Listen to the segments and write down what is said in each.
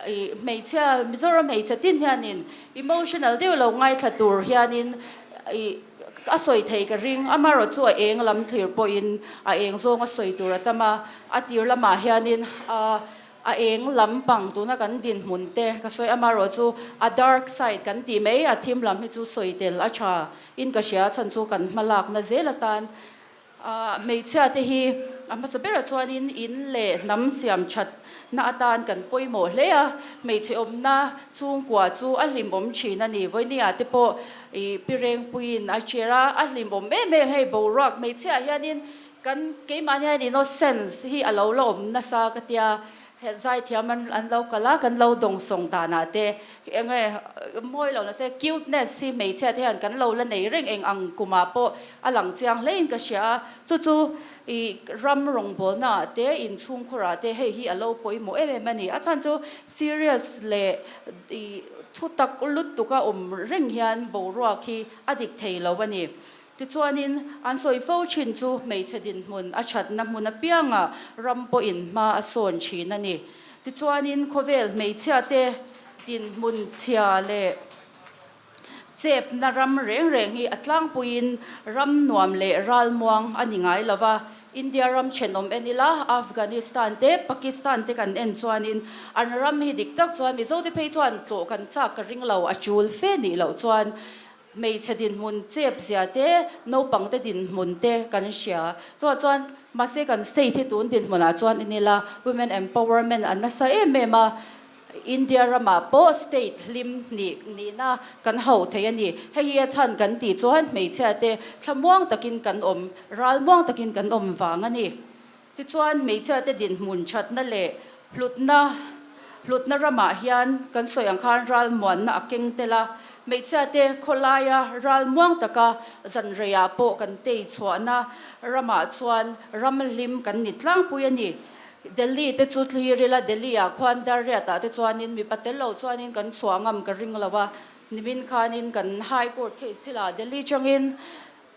I hmeichhia, Mizoram hmeichhe tin hianin emotional deuh lo ngaithla tur hianin i a sawi thei ka ring. Amaherawh chu a eng lam thlir pawhin a eng zawng a sawi tur a tam a, a tir lamah hianin a a eng lam pang tuna kan dinhmun te ka sawi. Amaherawh chu a dark side kan tih mai, a thim lam hi chu sawi tel a tha in ka hria, chhan chu kan hmalakna zel atan Hmeichhia te hi a hmasa berah chuanin in leh hnam siam thatna atan kan pawimawh hle a, hmeichhe awmna chhungkua chu a hlimawm thin a ni. Vawinia te pawh ih pi Rengpuiin a chair a, a hlimawm em em hei boruak hmeichhiaah hianin kan keimahni hian innocence hi a lo la awm nasa ka tia. He zaithiam an an lo kal a, kan lo dawngsawng danah te eng nge mawi lo nase cuteness hi hmeichhia te hian kan lo la nei reng eng ang kumah pawh a lang chiang hlein ka hria a, chu chu ih ram rawngbawlna ah te inchhungkhur ah te hei hi a lo pawimawh em em a ni. A chhan chu serious leh ih thutak lutuk a awm reng hian boruak hi a dik thei lo a ni. Tichuanin, an sawi fo thin chu hmeichhe dinhmun a thatna hmun apiangah ram pawhin hma a sawn thin a ni. Tichuanin, khawvel hmeichhiate dinhmun chhia leh chepna ram reng reng hi a tlangpuiin ram nuam leh ralmuang a ni ngai lo va. India ram thenawm en ila, Afghanistan te, Pakistan te kan en chuanin an ram hi dik tak chuan Mizote phei chuan tlawh kan chak ka ring lo, a tul fe nih loh chuan Hmeichhe dinhmun chep zia te, naupang te dinhmun te kan hria. Chuvang chuan mahse kan state hi tun dinhmunah chuan in ila women empowerment a nasa em em a, India ramah pawh state hlim nih nihna kan hauh thei a ni. Hei hi a chhan kan tih chuan hmeichhia te thlamuang takin kan awm, ralmuang takin kan awm vang a ni. Tichuan hmeichhia te dinhmun thatna leh hlutna hlutna ramah hian kan sawi ang khan ralmuanna a keng tel a, hmeichhia te khawlaia ralmuang taka zanreiah pawh kan tei chhuahna ramah chuan ram hlim kan ni tlangpui a ni. Delhi te chu thlir ila Delhi-ah khuan Darriat-ah te chuanin mipa tel lo chuanin kan chhuah ngam ka ring lo a, nimin khanin kan High Court case thilah Delhi changin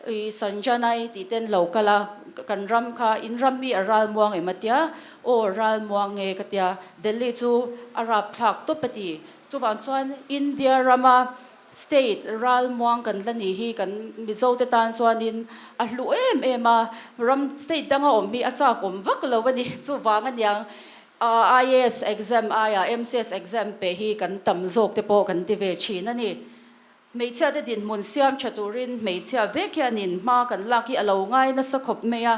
I Sanjanai tih ten lo kal a, kan ram kha in ram hi a ral muang em a tia, aw ral muang nge ka tia, Delhi chu a rapthlak tawp a ti. Chuvang chuan India rama state ral muang kan la nih hi kan Mizo te tan chuanin a hlu em em a, ram state danga awm hi a chak awm vak lo a ni, chuvang aniang IAS exam aia MCS exam pe hi kan tam zawk te pawh kan ti ve thin a ni. Hmeichhia te dinhmun siam tha turin hmeichhia vek hianin hma kan lak hi a lo ngai nasa khawp mai a,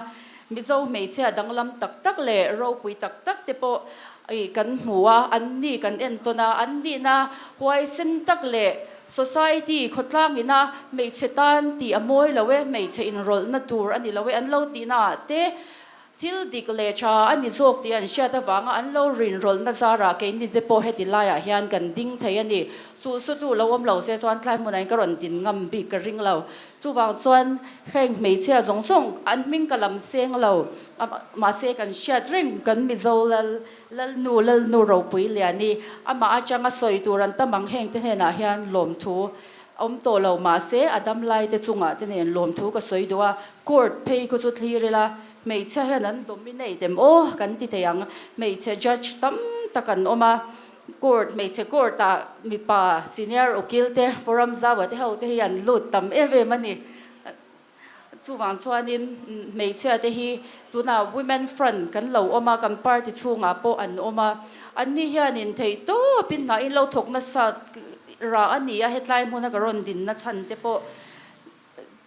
Mizo hmeichhia danglam tak tak leh ropui tak tak te pawh ih kan hmu a, an ni kan entawn a, an nihna huaisen tak leh society khawtlang ina hmeichhe tan tih a mawi lo e, hmeichhe inrawlhna tur a ni lo e an lo tihna ah te Thil dik leh tha a ni zawk tih an hriat avanga an lo rinrawlhna zarah keini te pawh heti laiah hian kan ding thei a ni. Suhsutu lo awm lo se chuan tlai hmunah in ka rawn din ngam bik ka ring lo. Chuvang chuan heng hmeichhia zawng zawng an hming ka lam seng lo mahse kan hriat reng kan Mizo lal Lalnu Lalnu Ropui Liani amah atanga sawi tur an tam ang heng te hnenah hian lawmthu Awm tawh lo mahse a dam lai te chungah te nen lawmthu ka sawi duh a, court phei khu chu thlir ila hmeichhia hian an dominate em aw kan ti thei ang, hmeichhe judge tam tak an awm a, court hmeichhe court ah mipa senior ukil te forum zau ah te ho te hi an lut tam em em a ni. Chuvang chuanin hmeichhia te hi tunah Women Front kan lo awm a, kan party chhungah pawh an awm a. Anni hianin theih tawpin hna in lo thawk nasa rah a ni a, hetlai hmuna ka rawn dinna chhan te pawh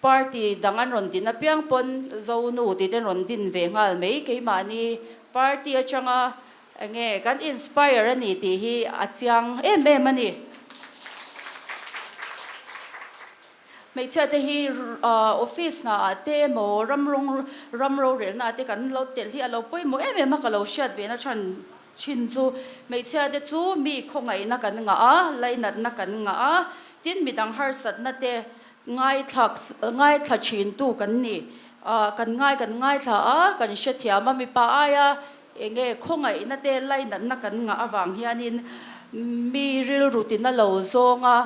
party dang an rawn din apiang pawn Zonu tih te an rawn din ve nghal mai. Keimahni party atanga Enge kan inspire a ni tih hi a chiang em em a ni. Hmeichhia te hi office hna ah te emaw ram rawng ram rorelna ah te kan lo telh hi a lo pawimawh em em a ka lo hriat ve na chhan thin chu hmeichhia te chu mi khawngaihna kan ngah a lainatna kan ngah a tin midang harsatna te ngaithlak ngaithla thin tu kan ni kan ngai kan ngaithla a kan hrethiam a mipa aia enge khawngaihna te lainatna kan ngah avang hianin mi rilru tina lo zawnga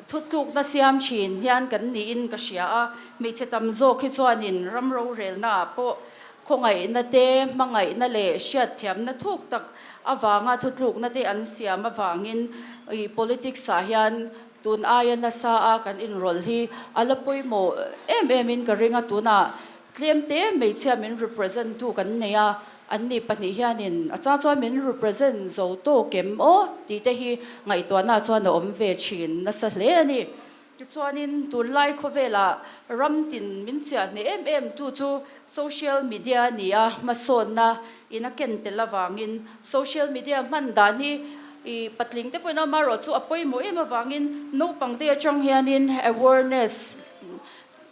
Thutlukna siam thin hian kan niin ka hria a, hmeichhe tam zawk hi chuanin ram rorelnaah pawh Khawngaihna te, hmangaihna leh hriatthiamna thuk tak avanga thutlukna te an siam avangin i politics ah hian tun aia nasa a kan inrawlh hi a la pawimawh em em in ka ring a. Tunah tlem te hmeichhia min represent tu kan nei a, anni pahnih hianin a chang chuan min represent zo tawk em aw tih te hi ngaihtuahna chuan a awm ve thin nasa hle a ni. Tichuanin tunlai khawvelah ram tin min chiah hneh em em tu chu social media a ni a, hmasawnna in a ken tel avangin social media hman dan hi i patling te pawhin amaherawh chu a pawimawh em avangin naupang te atang hianin awareness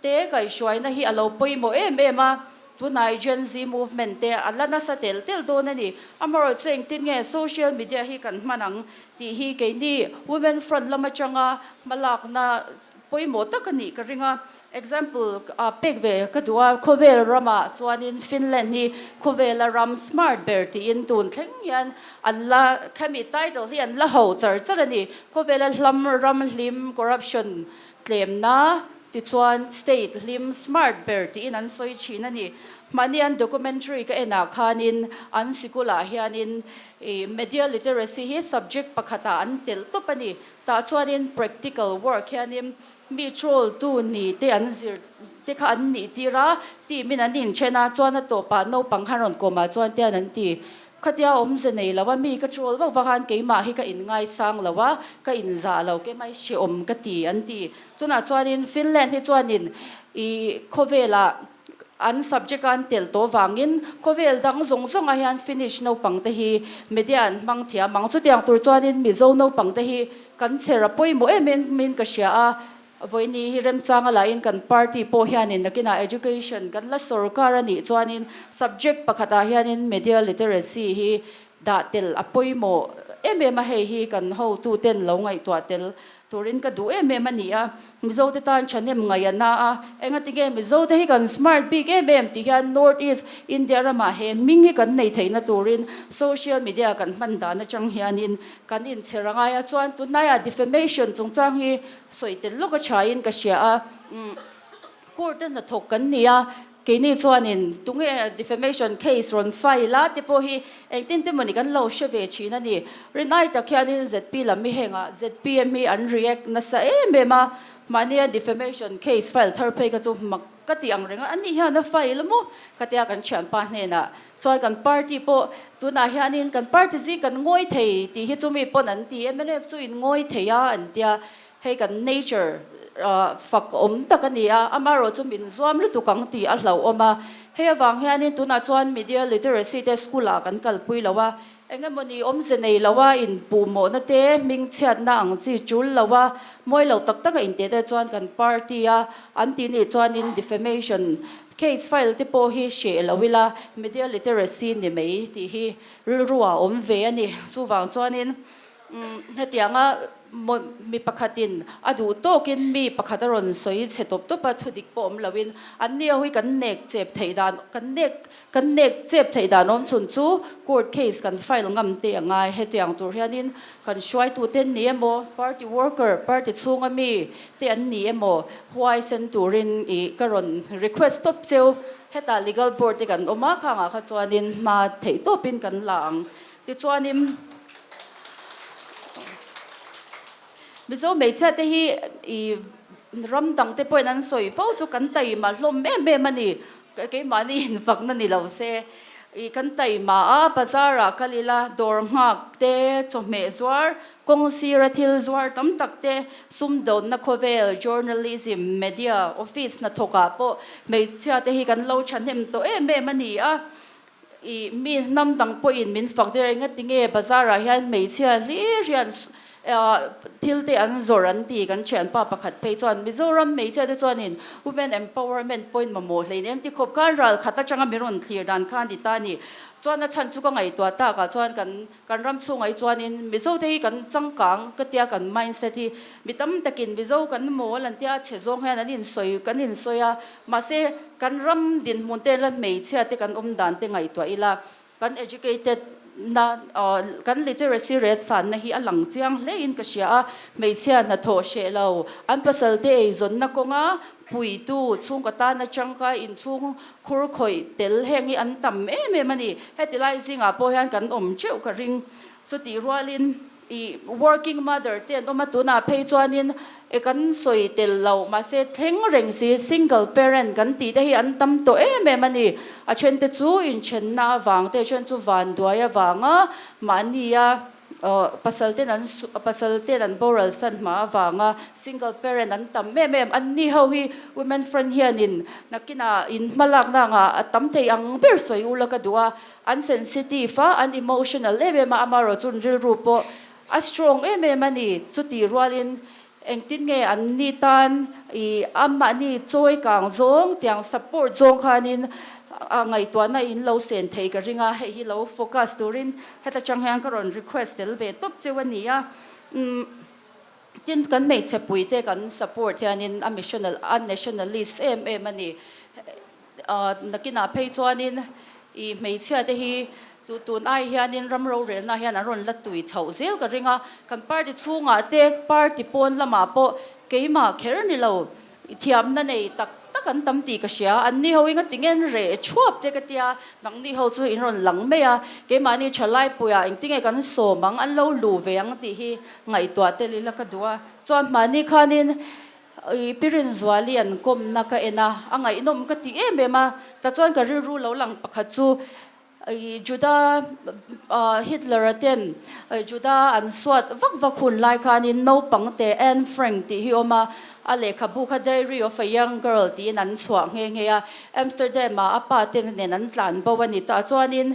te kaihhruaina hi a lo pawimawh em em a. Tunai Gen Z movement te a la nasa tel tel dawn a ni. Amaherawh chu engtin nge social media hi kan hman ang tih hi keini Women Front lam atanga hmalakna pawimawh tak a nih ka ring a. Example pek ve ka duh a, khawvel ramah chuanin Finland hi khawvela ram smart ber tiin tun thleng hian an la khami title hi an la ho char char a ni. Khawvela hlam ram hlim corruption tlemna Tichuan, state hlim smart ber tiin an sawi thin a ni. Mahni an documentary ka enah khanin an sikulah hianin ih media literacy hi subject pakhatah an telh tawp a ni. Tah chuanin practical work hianin mi troll tu ni te an zir te kha an nih tir a, team in an inthen a, chuan a tawpah naupang khan rawn kawmah chuan tian an ti. Khatia awmze nei lo a, mi ka troll vak vak a, keimah hi ka inngaisang lo a, ka inzah lo, keimah hi hrehawm ka ti an ti. Chunah chuanin Finland hi chuanin ih khawvelah an subject a an telh tawh vangin khawvel dang zawng zawngah hian Finnish naupang te hi media an hmang thiam ang. Chutiang tur chuanin Mizo naupang te hi kan chher a pawimawh em em in ka hria a, vawiini hi remchanga lahin kan party pawh hianin nakinah education kan la sorkar a nih chuanin subject pakhatah hianin media literacy hi dah tel a pawimawh em em a, hei hi kan hotuten lo ngaihtuah tel Turin ka duh em em a ni a, Mizote tan thahnem ngaih a na a, engatinge Mizote hi kan smart bik em em tih hian North East India ramah he hming hi kan nei theihna turin social media kan hman dan atang hianin kan inchher a ngai a, chuan tunlaiah defamation chungchang hi sawi tel lawk a thain ka hria a. Court a hnathawk kan ni a, keini chuanin tunge defamation case rawn file a te pawh hi engtin te mawni kan lo hre ve thin a ni. Rinai tak hianin ZP lam hi hengah zpm hi an react nasa em em a, mahnia defamation case file thar phei kha chu mak ka ti ang reng a, ani hian a file maw ka tia kan thianpa hnenah chuan kan party pawh tunah hianin kan party zing kan ngawi thei tih hi chumi pawn an ti, mnf chu in ngawi thei a an tia. Hei kan nature fak awm tak a ni a, amaherawh chu min zuam lutuk ang tih a hlauhawm a. Hei avang hianin tunah chuan media literacy te school ah kan kalpui lo a, eng emawni awmze nei lo a inpuhmawhna te, hmingchhiatna ang chi tul lo a, mawi lo tak tak a inteh te chuan kan party a an tih nih chuanin defamation case file te pawh hi hreh lo ila media literacy ni mai tih hi rilru ah awm ve a ni. Chuvang chuanin Hetianga mi pakhatin a duh tawkin mi pakhat a rawn sawi chhe tawp tawp a, thudik pawh awm loin an ni ho hi kan nek chep theih dan, kan nek kan nek chep theih dan awm chhun chu court case kan file ngam te a ngai. Hetiang tur hianin kan hruaitute an ni emaw, party worker, party chhunga mi te an ni emaw huaisen turin ih ka rawn request tawp cheu. Hetah legal board te kan awm a, khangah kha chuanin hma theih tawpin kan la ang. Tichuanin Mizo hmeichhia te hi i ram dang te pawhin an sawi fo chu kan taima hlawm em em a ni. Keimahni infakna ni lo se i kan taima a, bazar ah kal ila dawr nghak te, chawhmeh zuar, kawng sira thil zuar tam tak te, sumdawnna khawvel, journalism, media, office hnathawk ah pawh hmeichhia te hi kan lo thahnem tawh em em a ni a. I mi hnam dang pawhin min fak der eng atinge bazar ah hian hmeichhia hlir hian thil te an zawrh an ti kan thianpa pakhat phei chuan Mizoram hmeichhia te chuanin women empowerment point mamawh hlein em ti khawp khan ral khat atanga min rawn thlir dan kha a ni ta a ni. Chuan a chhan chu ka ngaihtuah tak ah chuan kan kan ram chhungah hi chuanin Mizo te hi kan changkang ka tia kan mindset hi mi tam takin Mizo kan mawl an tia a chhe zawng hian an insawi kan insawi a Mahse, kan ram dinhmun te la hmeichhia te kan awm dan te ngaihtuah ila, kan educated na kan literacy rate sanna hi a lang chiang hle in ka hria a, hmeichhia hnathawh hreh lo, an pasal te eizawnna kawnga puitu chhungkaw tan atangka inchhung khur khawih tel heng hi an tam em em a ni. Heti lai zingah pawh hian kan awm teuh ka ring. Chutih rualin I working mother te an awm a, tunah phei chuanin e kan sawi tel lo, mahse thleng reng si single parent kan tih te hi an tam tawh em em a ni. A then te chu inthenna avang te, a then chu vanduai avanga mahnia pasal ten an pasal ten an boral san hma avanga single parent an tam em em. Anni ho hi Women Front hianin nakinah in hmalakna angah a tam thei ang ber sawi ula ka duh a, An sensitive a, an emotional em em a, amaherawh chu an rilru pawh a strong em em a ni. Chutih rualin engtin nge an ni tan i amahni chawi kang zawng tiang support zawng khanin a ngaihtuahna in lo sen thei ka ring a, hei hi lo focus turin heta tang hian ka rawn request tel ve tawp cheu a ni a. Umm tin kan hmeichhe puite kan support hianin a missional a nationalist em em a ni. Nakinah phei chuanin i hmeichhia te hi chu tun ai hianin ram rorelna hian an rawn la tui chhoh zel ka ring a, kan party chhungah te party pawn lamah pawh keimah kher ni lo thiamna nei tak tak an tam tih ka hria, anni ho inga tinge an reh thuap te ka tia, nangni ho chu in rawn lang mai a, keimahni thalai puiah engtinge kan sawm ang an lo lu ve ang tih hi ngaihtuah tel ila ka duh a, chuan hmahni khanin I Pi Rinzuali an kawmna ka en a, a ngaihnawm ka ti em em a, tah chuan ka rilru lo lang pakhat chu i Juda Hitler-a ten Juda an suat vak vak hun lai khanin naupang te Anne Frank tih hi awm a, a lehkhabu kha Diary of a Young Girl tiin an chhuah nghe nghe a, Amsterdam-ah a pa te nen an tlan bo a ni. Tah chuanin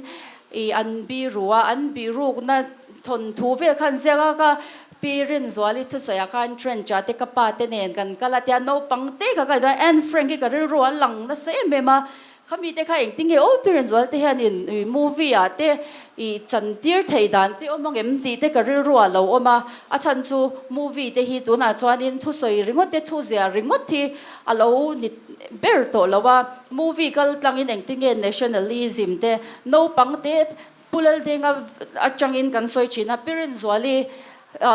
i an biru a, an birukna thawnthu vel kha an ziak a, ka Pi Rinzuali thusawiah khan trench ah te ka pa te nen kan kal a tia naupang te kha ka ni Anne Frank hi ka rilru a lang nasa em em a, khami te kha engtin nge aw Pi Rinzuali te hian in movie ah te i chantir thei dan te awm ang em tih te ka rilru ah lo awm a, a chhan chu movie te hi tunah chuanin thusawi ringawt te thuzia ringawt hi a lo ni ber tawh lo a, movie kal tlangin engtin nge nationalism te naupang te Pu Laldenga atangin kan sawi thin a, Pi Rinzuali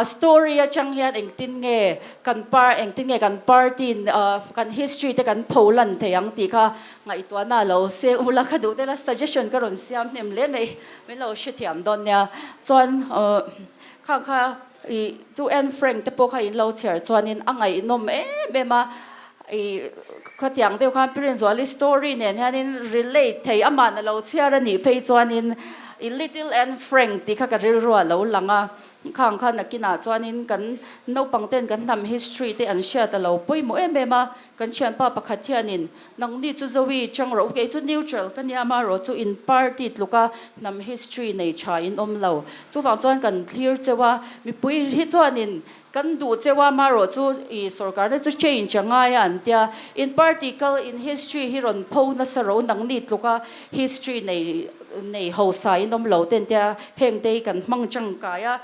story atang hian engtin nge kan par engtin nge kan party in kan history te kan pho lan thei ang tih kha ngaihtuahna a lo seng ula ka duh tel a, suggestion ka rawn siam hnem hle mai, min lo hrethiam dawn nia. Chuan khang kha ih chu Anne Frank te pawh kha in lo chhiar chuanin a ngaihnawm em em a, ih khatiang deuh khan Pi Rinzuali story nen hianin relate thei amah na lo chhiar a nih phei chuanin i Little Anne Frank tih kha ka rilru a lo lang a, khang kha nakinah chuanin kan naupang ten kan hnam history te an hriat a lo pawimawh em em a, kan thianpa pakhat hianin nangni chu Zoe chang rawh u kei chu neutral ka nia amaherawh chu in party tluka hnam history nei tha in awm lo chuvang chuan kan thlir cheu a mipui hi chuanin Kan duh cheu a, marawh chu i sorkarna chu change a ngai a an tia. In party kal in history hi rawn pho nasa ro nangni tluka history nei nei hausa in awm lo te an tia. Heng te hi kan hmang tangkai a,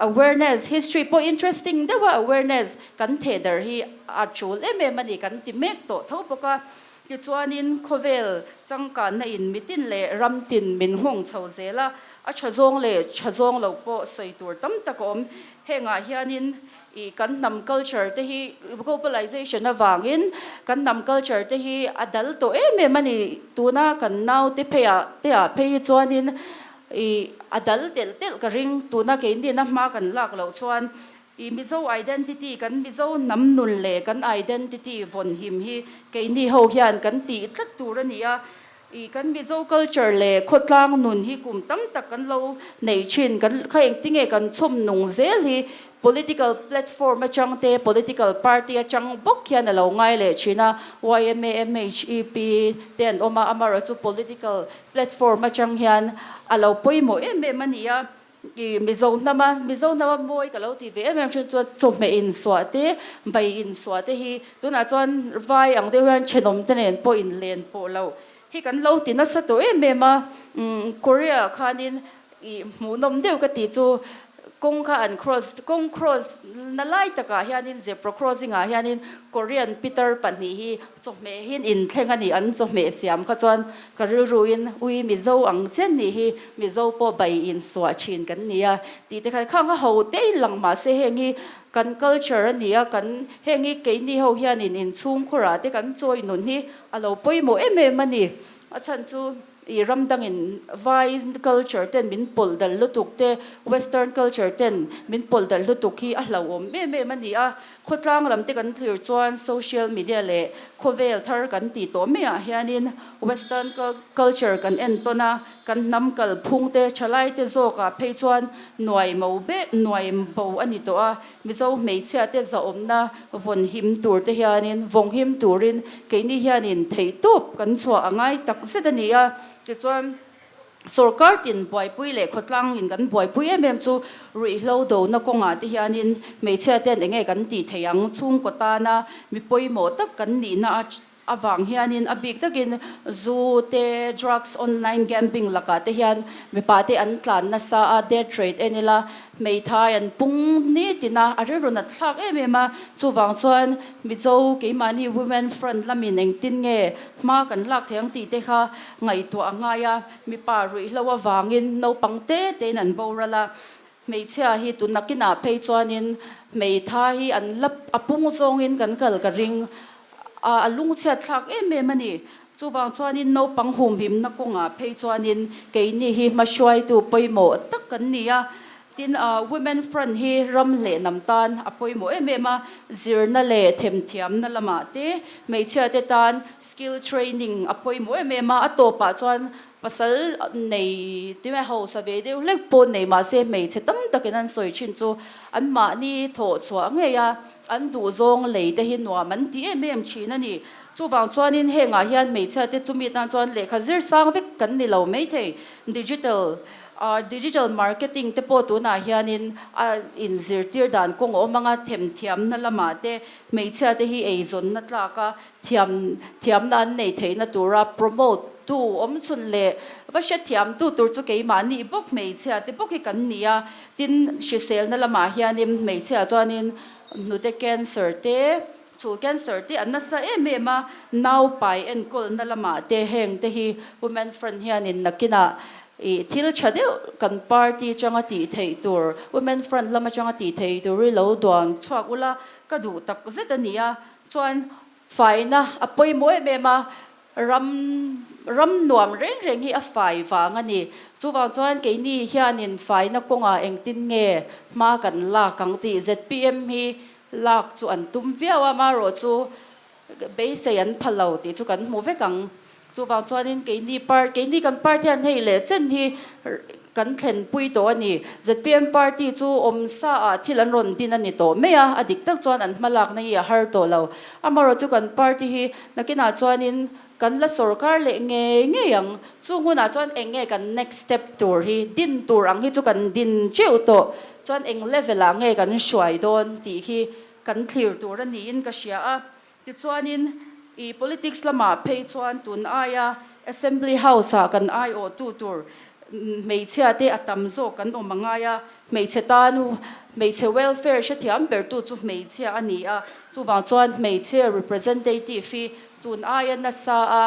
awareness history pawh interesting deuh a awareness kan theh dar hi a tul em em a ni kan ti mek tawh tho bawk a. Tichuanin khawvel changkanna in mitin leh ram tin min nghawng chho zel a, a tha zawng leh tha zawng lo pawh sawi tur tam tak a awm. Hengah hianin ih kan hnam culture te hi globalization avangin kan hnam culture te hi a dal tawh em em a ni. Tuna kan naute pheiah te ah phei hi chuanin ih a dal telh telh ka ring. Tuna keini na hma kan lak loh chuan I Mizo identity, kan Mizo hnam nun leh kan identity vawn him hi keini ho hian kan tih tlat tur a ni a. I kan Mizo culture leh khawtlang nun hi kum tam tak kan lo nei thin, kan kha engtinge kan chhawm nung zel hi political platform atang te, political party atang bawk hian a lo ngai leh thin a. Yma, MHEP te an awm a, amaherawh chu political platform atang hian a lo pawimawh em em a ni a. I Mizo hnama, Mizo hnama mawi ka lo ti ve em em thin chuan chawhmeh insuah te, bai insuah te hi tunah chuan vai ang deuh hian thenawm te nen pawh inlen pawh lo hi kan lo ti nasa tawh em em a. Korea khanin i hmuhnawm deuh ka tih chu. Kawng kha an cross, kawng cross na lai takah hianin zebra crossing ah hianin Korean pitar pahnih hi chawhmeh hin inthleng a ni, an chawhmeh siam kha chuan ka rilruin ui Mizo ang chen nih hi Mizo pawh bai insuah thin kan ni a tih te kha khang a ho te in lang mahse heng hi kan culture a ni a, kan heng hi keini ho hianin inchhungkhurah te kan chawi nun hi a lo pawimawh em em a ni. A chhan chu i ram dangin vai culture ten min pawlh dal lutuk te, western culture ten min pawlh dal lutuk hi a hlauhawm em em a ni a. Khawtlang lam te kan thlir chuan social media leh khawvel thar kan tih tawh maiah hianin western culture kan entawn a, kan hnam kalphung te thalai te zawkah phei chuan nuai mo be nuai bo a ni tawh a. Mizo hmeichhia te zahawmna vawn him tur te hianin vawng him turin keini hianin theihtawp kan chhuah a ngai tak zet a ni a. Tichuan, sorkar tin buaipui leh khawtlangin kan buaipui em em chu ruihhlo dona kawngah te hianin hmeichhia ten enge kan tih theih ang chhungkaw tana mi pawimawh tak kan nihna Avang hianin a bik takin zu te, drugs, online gambling lakah te hian mipa te an tlan nasa a, death rate en ila hmeithai an pung nitin a, a rilru nat thlak em em a. Chuvang chuan Mizo keimahni Women Front lamin engtin nge hma kan lak thei ang tih te kha ngaihtuah a ngai a, mipa ruihhlo avangin naupang te tein an boral a, hmeichhia hi tunakinah phei chuanin hmeithai hi an la a pung zawngin kan kal ka ring. A lungchhiat thlak em em a ni. Chuvang chuanin naupang humhimna kawngah phei chuanin keini hi hmahruaitu pawimawh tak kan ni a. Tin, Women Front hi ram leh hnam tan a pawimawh em em a, zirna leh themthiamna lamah te hmeichhiate tan skill training a pawimawh em em a. A tawpah chuan pasal nei time hausa ve deuh hlek pawh nei mahse hmeichhe tam takin an sawi thin chu anmahni thawh chhuah ngei a. An duhzawng lei te hi nuam an ti em em thin a ni. Chuvang chuanin hengah hian hmeichhia te chumi tan chuan lehkha zir sang vek kan ni lo maithei. Digital digital marketing te pawh tunah hianin a inzirtir dan kawng a awm anga themthiamna lamah te hmeichhia te hi eizawnna tlaka thiam thiamna an nei theihna tura promote tu awm chhun leh va hrethiam tu tur chu keimahni bawk hmeichhia te bawk hi kan ni a. Tin, hriselna lamah hianin hmeichhia chuanin hnute cancer te, chhul cancer te an nasa em em a, naupai enkawlna lamah te heng te hi Women Front hianin nakinah ih thil tha deuh kan party atanga tih theih tur, Women Front lam atanga tih theih tur hi lo duang chhuak ula ka duh tak zet a ni a. Chuan faina a pawimawh em em a, Ram ram nuam reng reng hi a fai vang a ni. Chuvang chuan keini hianin faina kawngah engtin nge hma kan lak ang tih zpm hi lak chu an tum viau a, amaherawh chu beisei an pha lo tih chu kan hmu vek ang. Chuvang chuanin keini par keini kan party hian hei leh chen hi kan thlenpui tawh a ni. Zpm party chu awmsa ah thil an rawn din a ni tawh mai a, a dik tak chuan an hmalakna hi a har tawh lo. Amaherawh chu kan party hi nakinah chuanin kan la sorkar leh ngei ngei ang. Chung hunah chuan eng nge kan next step tur hi, din tur ang hi chu kan din teuh tawh. Chuan eng level ah nge kan hruai dawn tih hi kan thlir tur a niin ka hria a. Tichuanin i politics lamah phei chuan tun aia Assembly House-ah kan aiawhtu tur hmeichhia te a tam zawk kan awm a ngai a, hmeichhe tan hmeichhe welfare hrethiam bertu chu hmeichhia a ni a, chuvang chuan hmeichhe representative hi tun aia nasa a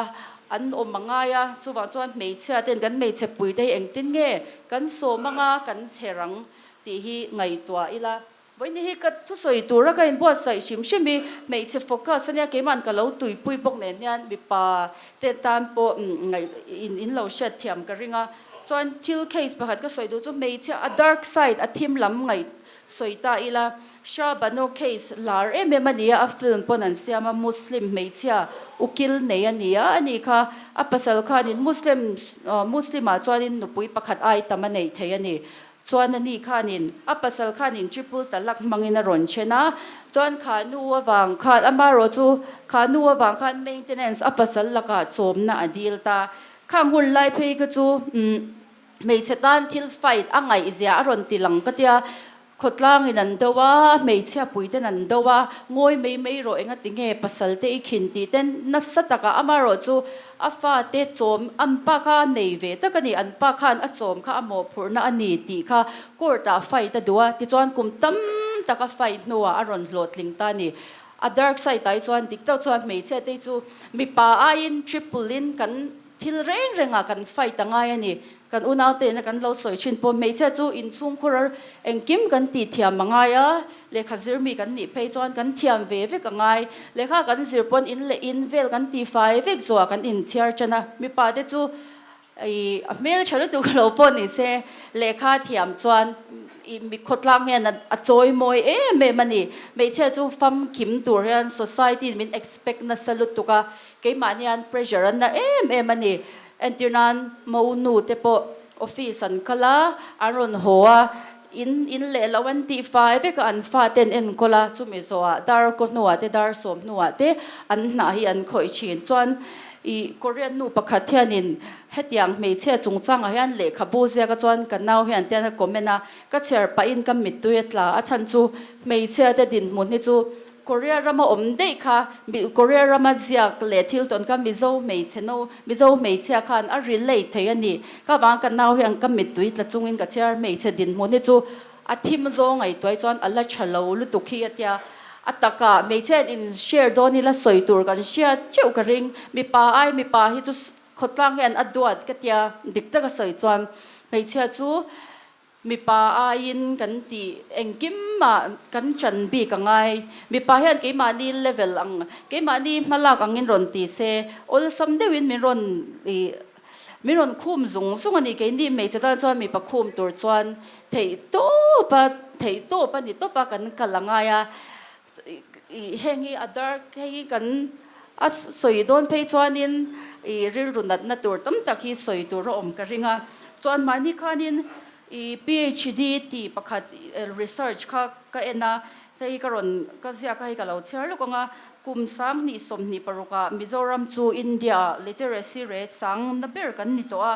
an awm a ngai a, chuvang chuan hmeichhia ten kan hmeichhe puite hi engtin nge kan sawm anga kan che rang tih hi ngaihtuah ila. Vawiin hi ka thusawi tura ka inbuatsaih hrim hrim i hmeichhe focus ania keima'n ka lo tuipui bawk nen hian mipa te tan pawh ngaih in lo hriat thiam ka ring a. Chuan thil case pakhat ka sawi duh chu hmeichhia a dark side a thim lam ngaih sawi ta ila Shah Bano case lar em em a ni a, a film pawn an siam a Muslim hmeichhia ukil nei a ni a, ani kha a pasal khanin Muslim Muslim ah chuanin nupui pakhat ai tam a neih thei a ni. Chuan a ni khanin a pasal khanin triple talak hmangin a rawn then a, chuan kha nu avang khan amaherawh chu kha nu avang khan maintenance a pasal lakah chawmna a dil ta. Khang hun lai phei kha chu umm hmeichhe tan thil fight a ngaihzia a rawn ti lang ka tia. Khawtlangin an do a, hmeichhia puiten an do a, ngawi mai mai rawh engati nge pasal te i khin tih ten nasa takah amaherawh chu a fate chawm an pa kha nei ve tak a ni, an pa khan a chawm kha a mawhphurhna a ni tih kha court ah fight a duh a, tichuan kum tam tak a fight hnuah a rawn hlawhtling ta a ni. A dark side ah hi chuan dik tak chuan hmeichhia te hi chu mipa aiin triple in kan Thil reng rengah kan fight a ngai a ni. Kan unaute ina kan lo sawi thin pawh hmeichhia chu inchhungkhur engkim kan tih thiam a ngai a, lehkha zir mi kan nih phei chuan kan thiam ve vek a ngai. Lehkha kan zir pawn in leh in vel kan ti fai vek zuah kan inchhiar tan a. Mipa te chu ih a hmeltha lutuk lo pawh ni se lehkha thiam chuan ih mi khawtlang hian a chawi mawi em em a ni. Hmeichhia chu famkim tur hian society in min expect nasa lutuk a. Keimah hian pressure an na em em a ni. Entir nan mo nu te pawh office an kal a, an rawn haw a, in in leh loh an tih fai vek a, an fa te an enkawl a, chumi zawhah dar kaw hnuah te dar sawm hnuah te an hnah hi an khawih thin. Chuan ih Korean nu pakhat hianin hetiang hmeichhia chungchangah hian lehkhabu ziak a chuan ka nau hian tian a comment a, ka chhiar pahin ka mittui a tla a chhan chu hmeichhia te dinhmun hi chu Korea rama awm daih kha Korea rama ziak leh thil tawn kha Mizo hmeichhe no Mizo hmeichhia khan a relate thei a ni. Ka vang ka nau hian ka mittui tla chungin ka chhiar hmeichhe dinhmun hi chu a thim zawng ngaihtuah hi chuan a la tha lo lutuk hi a tia. A takah hmeichhia in in share dawn ila sawi tur kan hria teuh ka ring. Mipa ai mipa hi chu khawtlang hian a duat ka tia dik taka sawi chuan hmeichhia chu Mipa aiin kan tih engkim mah kan chan bik a ngai. Mipa hian keimahni level ang, keimahni hmalak angin rawn ti se, awlsam deuhin min rawn ih min rawn khum zung zung a ni. Keini hmeichhe tan chuan mipa khum tur chuan theih tawp a, theih tawp a ni tawp a kan kal a ngai a. Ih heng hi a dark hei hi kan a sawi dawn phei chuanin ih rilru natna tur tam tak hi sawi tur a awm ka ring a. Chuan mahni khanin ih PhD tih pakhat research kha ka en a, hei ka rawn ka ziak a hei ka lo chhiar lawk ang a, kum 20 26 ah Mizoram chu India ah literacy rate sang na ber kan ni tawh a,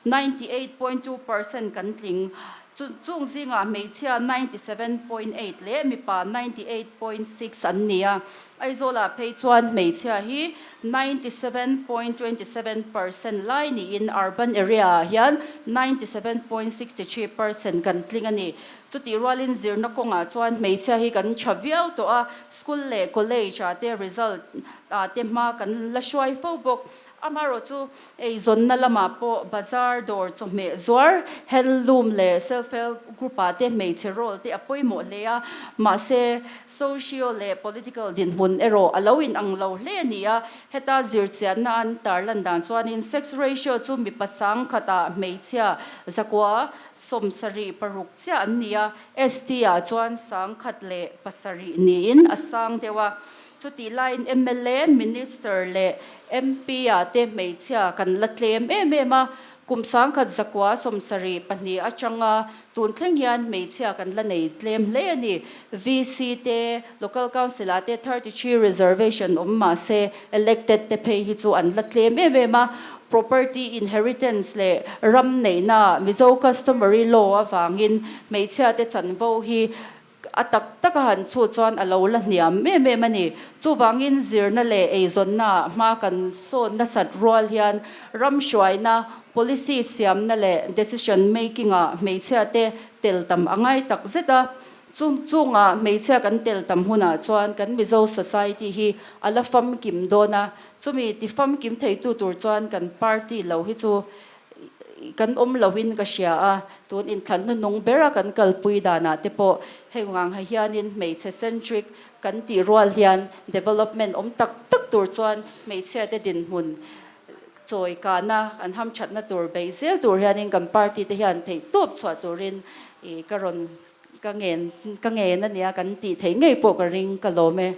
98.2% kan tling. Chung zingah hmeichhia 97.8 leh mipa 98.6 an ni a. Aizawlah phei chuan hmeichhia hi 97.27% lai niin urban area-ah hian 97.63% kan tling a ni. Chutih rualin zirna kawngah chuan hmeichhia hi kan tha viau tawh a, school leh college-ah te result-ah te hma kan la hruai fo bawk. Amaherawh chu eizawnna lamah pawh bazar dawr chawhmeh zuar, handloom leh self help group ah te hmeichhe role te a pawimawh hle a, mahse socio leh political dinhmun erawh a lo inang lo hle a ni a. Heta zirchianna an tarlan dan chuanin sex ratio chu mipa sang khatah hmeichhia zakua 76 chiah an ni a, ST ah chuan 107 niin a sang deuh a. Chutih laiin mla, Minister leh MP ah te hmeichhia kan la tlem em em a, kum 1972 atanga tun thleng hian hmeichhia kan la nei tlem hle a ni. VC te, Local Council ah te 33 reservation awm mah se elected te phei hi chu an la tlem em em a. Property inheritance leh ram neihna ah Mizo customary law avangin hmeichhia te chanvo hi A tak taka han chhut chuan a lo la hniam em em a ni. Chuvangin zirna leh eizawnnaah hma kan sawn nasat rual hian ram hruaina, policy siamna leh decision making-ah hmeichhiate tel tam a ngai tak zet a. Chung chungah hmeichhia kan tel tam hunah chuan kan Mizo society hi a la famkim dawn a. Chumi ti famkim theitu tur chuan kan party lo hi chu Kan awm loin ka hria a, tun inthlan hnunung bera kan kalpui danah te pawh hei ngang ha hianin hmeichhe centric kan tih rual hian development awm tak tak tur chuan hmeichhia te dinhmun chawi kahna an hamthatna tur beih zel tur hianin kan party te hian theihtawp chhuah turin ih ka rawn ka ngen ka ngen ania kan tih theih ngei pawh ka ring ka lawm e.